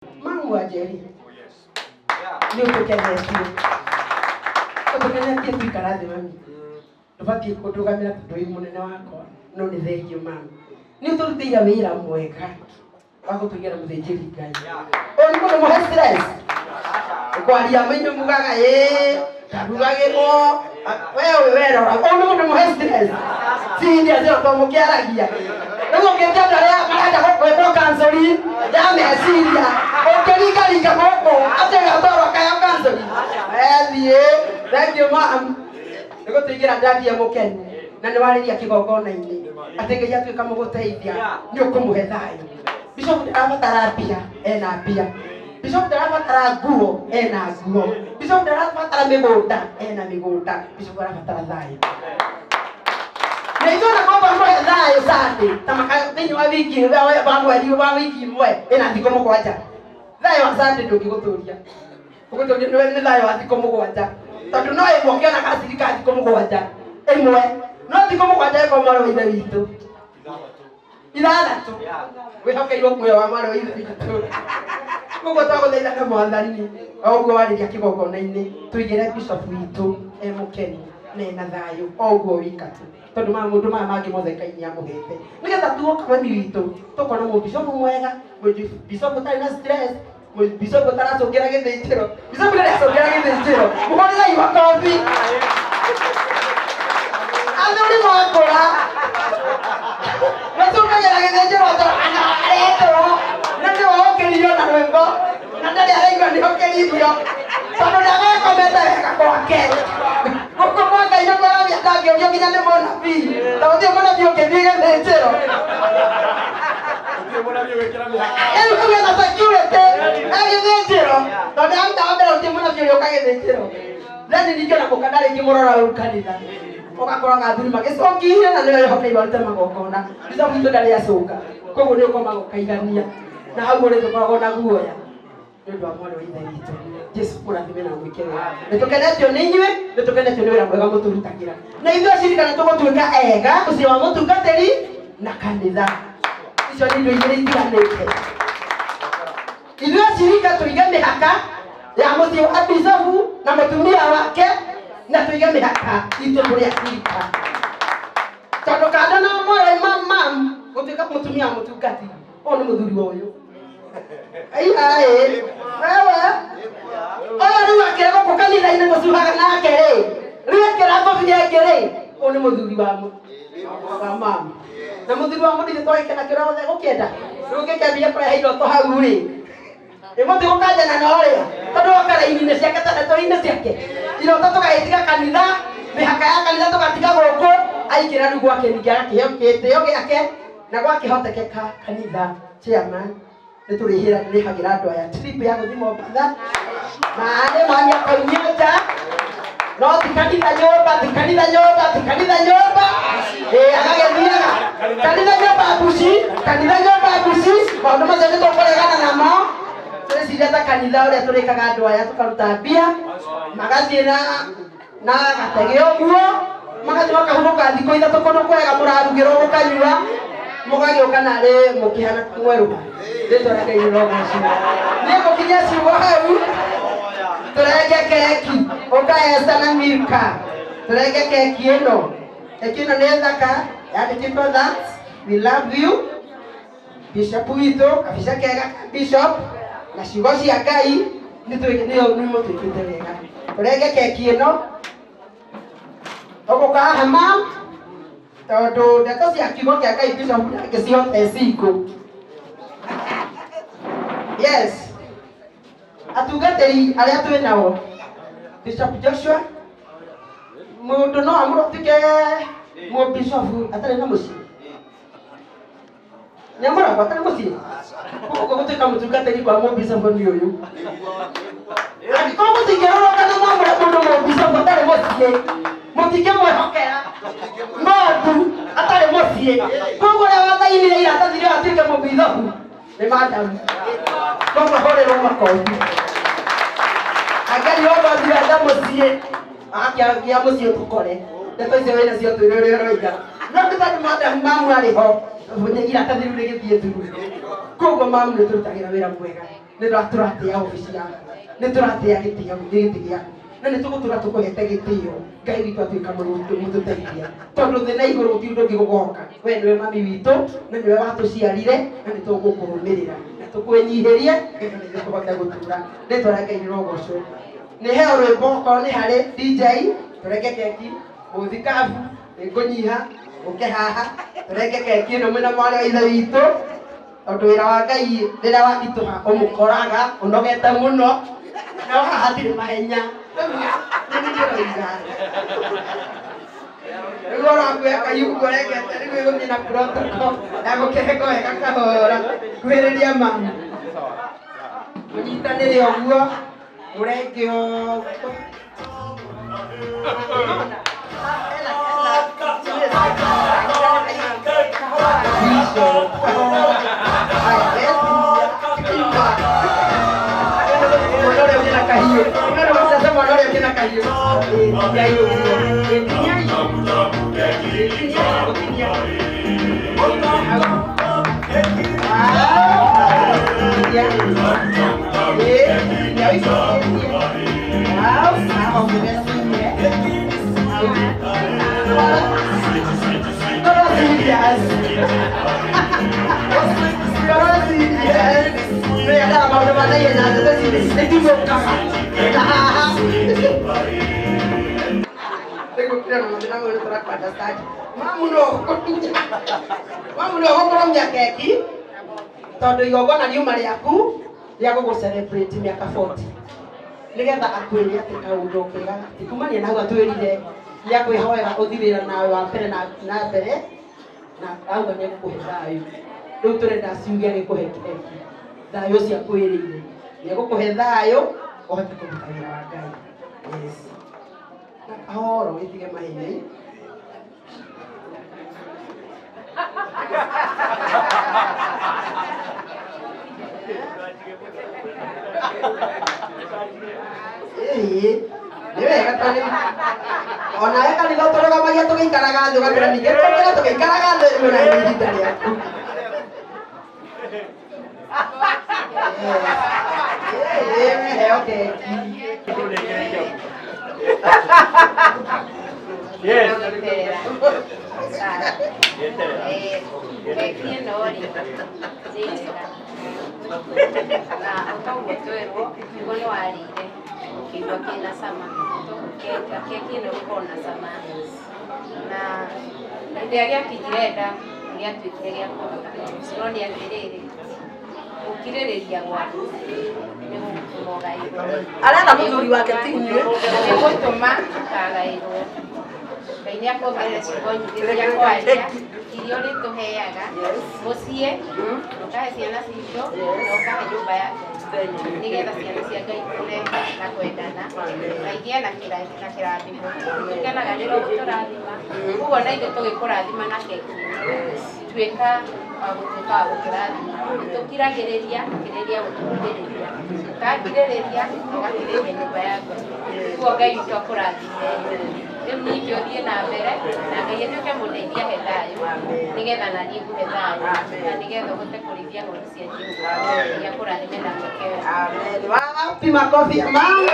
Mamu wa Njeri nĩ ũtũkenetie, ũtũkenetie tuikara thĩ mami, ndũbatiĩ kũndũgamĩra tondũ wĩ mũnene wakwa, no nĩ thengiũ mami, nĩ ũtũrutĩire wĩra mwega wa gũtũigĩra mũthĩnjĩri Ngai. Ũyũ nĩ mũndũ mũhe stress kwaria menyo mugaga ĩ ndarugagĩrwo we ũyũ werora ũyũ nĩ mũndũ mũhe stress ciindia cio to mũkĩaragia rĩu ũngĩte andũ arĩa marenda gwĩkwo counseling ya meciria ũngĩringaringa gũkũ atĩ gatoro kayo counseling ethiĩ. Thank you, ma'am, nĩ gũtũigĩra ndathie mũkenu na nĩ warĩria kĩgongona-inĩ atĩ Ngai atuĩka mũgũteithia nĩ ũkũmũhe thayũ. Bishop ndarabatara mbia, ena mbia. Bishop ndarabatara nguo, ena nguo. Bishop ndarabatara mĩgũnda, ena mĩgũnda. Bishop arabatara thayũ na ithuĩ na kwamba mũhe thayũ Sunday ta maka thĩinĩ wa wiki wa mweri wa wiki ĩmwe ĩna thikũ 7. Thayũ wa Sunday ndũngĩgũtũria, ũgũtũria nĩ thayũ wa thikũ 7, tondũ no ĩmwe ũkĩona gaciri ka thikũ 7 ĩmwe, no thikũ 7 ĩkorwo mwarĩ wa ithe witũ 6 wĩhokeirwo muoyo wa mwarĩ wa ithe witũ. Koguo twagũthaitha na Mwathani o ũguo warĩria kĩgongona-inĩ, tũigĩre bishop witũ e mũkenu na ena thayũ o ũguo wika tu, tondũ maũndũ maya mangĩ mothe Ngai nĩ amũhete, nĩgetha tuoka mami witũ tũkona mũbishopu mwega, mũbishopu ũtarĩ na stress, mũbishopu ũtaracũngĩra gĩthĩnjĩro. Bishopu ndarĩ acũngĩra gĩthĩnjĩro, mũhũrĩrai makobi. Athuri mwakũra macũngagĩra gĩthĩnjĩro tondũ ana aretwo na nĩwe ũkĩririo na rwĩmbo na ndarĩ araigua nĩ ũkĩririo tondũ ndagakomete wega gwake. Gũkũ kwa Ngai nĩ kwega ndangĩũrio nginya nĩ mũnabii, ta gũtirĩ mũnabii ũngĩthiĩ gĩthĩnjĩro. Rĩu kũgĩa na security agĩthĩnjĩro, tondũ aruta wa mbere gũtirĩ mũnabii ũrĩa ũkagĩthĩnjĩro. Then ningĩ ona mũka ndarĩ ngĩmũrora ũru kanitha, ũgakoraga athuri magĩcũngire na nĩwe wĩhokeirwo arute magongona. Bishop witũ ndarĩ acũnga, koguo nĩ ũkomaga ũkaigania na hau ũrĩ ndũkoragwo na guoya nĩ ũndũ wa mwarĩ wa ithe witũ. Jesu mũrathime na mwĩke wega. Nĩ tũkenetio nĩ inyuĩ, nĩ tũkenetio nĩ wĩra mwega mũtũrutagĩra, na ithuĩ acirika nĩ tũgũtuĩka ega mũciĩ wa mũtungatĩri na kanitha. Icio nĩ indo igĩrĩ itiganĩte. Ithuĩ acirika tũige mĩhaka ya mũciĩ wa bicobu na mũtumia wake, na tũige mĩhaka itũ tũrĩ acirika, tondũ kando na mwarĩ mam gũtuĩka mũtumia wa mũtungati, ũyũ nĩ mũthuri wa ũyũ. Aiaĩ wewe ũyũ rĩu akĩrĩ gũkũ kanitha-inĩ tũcuhaga nake rĩ, rĩu ekĩra ngũbia ĩngĩ rĩ, ũyũ nĩ mũthuri wa mama na mũthuri wa mũndũ. Ithuĩ twagĩkena kĩrĩa othe gũkĩenda rĩu ũngĩkĩambia kũrehe iroto hau rĩ, ĩmũtĩ gũkanjana na ũrĩa tondũ woka raini-inĩ ciake territory-inĩ ciake, iroto tũgagĩtiga kanitha, mĩhaka ya kanitha tũgatiga gũkũ. Aingĩra rĩu gwake ningĩ agakĩheo gĩtĩo gĩake, na gwakĩhotekeka kanitha chairman nĩ tũrĩhagĩra andũ aya trip ya gũthiĩ Mombatha na nĩ mami akaumio nja, no ti kanitha nyũmba, ti kanitha nyũmba, ti kanitha nyũmba. Ĩ agagĩthiaga kanitha nyũmba mbuci, kanitha nyũmba mbuci, maũndũ macio nĩ tũkũregana namo. Tũrĩciria ta kanitha ũrĩa tũrĩkaga andũ aya, tũkaruta mbia magathiĩ na gatege ũguo, magathiĩ makahurũka thikũ 3 kũndũ kwega, mũrarugĩrwo mũkanyua, mũgagĩũka narĩ mũkĩhana mwerũha. Rĩtwa rĩa Ngai rĩrogocwo. Niĩ ngũkinyia ciugo hau. Tũrenge keki. Ũka Esther na Milka, tũrenge keki ĩno. Keki ĩno nĩ thaka, yandĩkĩtwo "Thanks, we love you, bishop witũ", kabica kega ka bishop na ciugo cia Ngai nĩ mũtwĩkĩte wega. Tũrenge keki ĩno ũgũka haha mam, tondũ ndeto cia kiugo kĩa Ngai bishop ndangĩcihota e single. Yes, atungatĩri arĩa twĩ nao, Bishop Joshua, mũndũ no amũrũtike mũbishopu atarĩ na mũciĩ? Nĩamũragwo atarĩ mũciĩ? Koguo gũtuĩka mũtungatĩri kwa mũbishopu nĩ ũyũ, angĩkorwo mũtingĩrũrũka na mwamũre mũndũ mũbishopu atarĩ mũciĩ, mũtingĩmwĩhokera ng'ondu atarĩ mũciĩ. Koguo ũrĩa wathainire iratathi rĩo atuĩke mũbithobu nĩ madamu, koguo hũrĩrwo makobi. Angari ũgothire enda mũciĩ akĩagia mũciĩ tũkore ndeto icio wĩna cio twĩre ũrĩa ũroiga, no nĩ tondũ madamu mamu arĩ ho, iratathi rĩu rĩgĩthiĩ thuru. Koguo mamu nĩ tũrutagĩra wĩra mwega, nĩ tũratĩa obici yaku, nĩ tũratĩa gĩtĩo gĩtĩ gĩaku, na nĩ tũgũtũra tũkũhete gĩtĩo. Ngai witũ atuĩka mũtũteithia, tondũ thĩ na igũrũ gũtirĩ ũndũ ũngĩ gũgoka. We nĩwe mami witũ na nĩwe watũciarire, na nĩ tũgũkũrũmĩrĩra na tũkwĩnyihĩrie nĩgetha ithuĩ tũhote gũtũra. Rĩtwa rĩa Ngai rĩrogocwo. Nĩ heo rwĩmbo okorwo nĩ harĩ DJ tũrenge keki mũthikabu nĩngũnyiha ũke haha tũrenge keki ĩno mwĩna mwarĩ wa ithe witũ, tondũ wĩra wa Ngai rĩrĩa waritũha ũmũkoraga ũnogete mũno, no haha hatirĩ mahenya. Rĩu nĩ ndĩroiga rĩu ũrakuoya kahiũ ũguo ũrengete, rĩu ĩgũthiĩ na protocol ya gũkĩrengwo wega kahora. Kuhĩrĩria mamu, mũnyitanĩre ũguo mũrenge ũguo. Mamu no gũkũrũmia keki tondũ igongona riuma rĩaku rĩa gũgũ celebrate mĩaka 40, nĩgetha akwĩre atĩ kaũndũ kega ti kumania na hau atwĩrire nĩ akwĩhoera ũthi wĩra nawe wa mbere na mbere, na auga nĩ egũkũhe thayũ. Rĩu tũrenda ciuge agĩkũhe keki, thayũ ũcio akwĩrĩire nĩ egũkũhe thayũ ũhote kũruta wĩra wa Ngai. Yes. Na kahoro gĩtige mahenya. Ĩĩ, nĩ wega tondũ onawe kanitha tũrũgamagia tũgĩikaraga thĩ, ũgatwĩra ningĩ tũkĩra tũgĩikaraga thĩ, rĩu na nĩ ihinda rĩaku. Ĩĩ, heo keki. Yes. Keki ĩno rĩ, nĩ njega na ũtoguo twerwo nĩguo nĩ warĩire ũkĩigua kĩna cama. Keki ĩno ĩgũkorwo na cama, na hĩndĩ ĩrĩa gĩakinyire nda nĩ gĩatuĩkire gĩa kũrũra. No nĩ atĩrĩrĩ, gũkirĩrĩria gwaku nĩ gũgũtũma ũgaĩrwo. Arenda mũthuri wake ti inyuĩ. Nĩ gũtũma ũkagaĩrwo. Ngai nĩ akuongerere ciugo nyingĩ cia kwaria iria ũrĩtũheaga mũciĩ, ũkahe ciana citũ na ũkahe nyũmba ya Ngai, nĩgetha ciana cia Ngai ikũre na kwendana na igĩe na kĩrathimo. Tũkenaga rĩrĩa ũgũtũrathima, koguo na ithuĩ tũgĩkũrathima na keki tuĩka wa gũtuĩka wa gũtũrathima. Tũkiragĩrĩria kĩrĩria gũtũkirĩrĩria, ũkakirĩrĩria ũgakirĩrĩria nyũmba ya Ngai. Koguo Ngai witũ akũrathime. Rĩu ningĩ ũthiĩ na mbere na Ngai atuĩke mũndeithia he thayũ, nĩgetha na niĩ ngũhe thayũ, na nĩgetha ũhote kũrĩithia ng'ondu cia Jehova. Ngai akũrathime na mĩeke. Amen. Wapi makofi ya mama?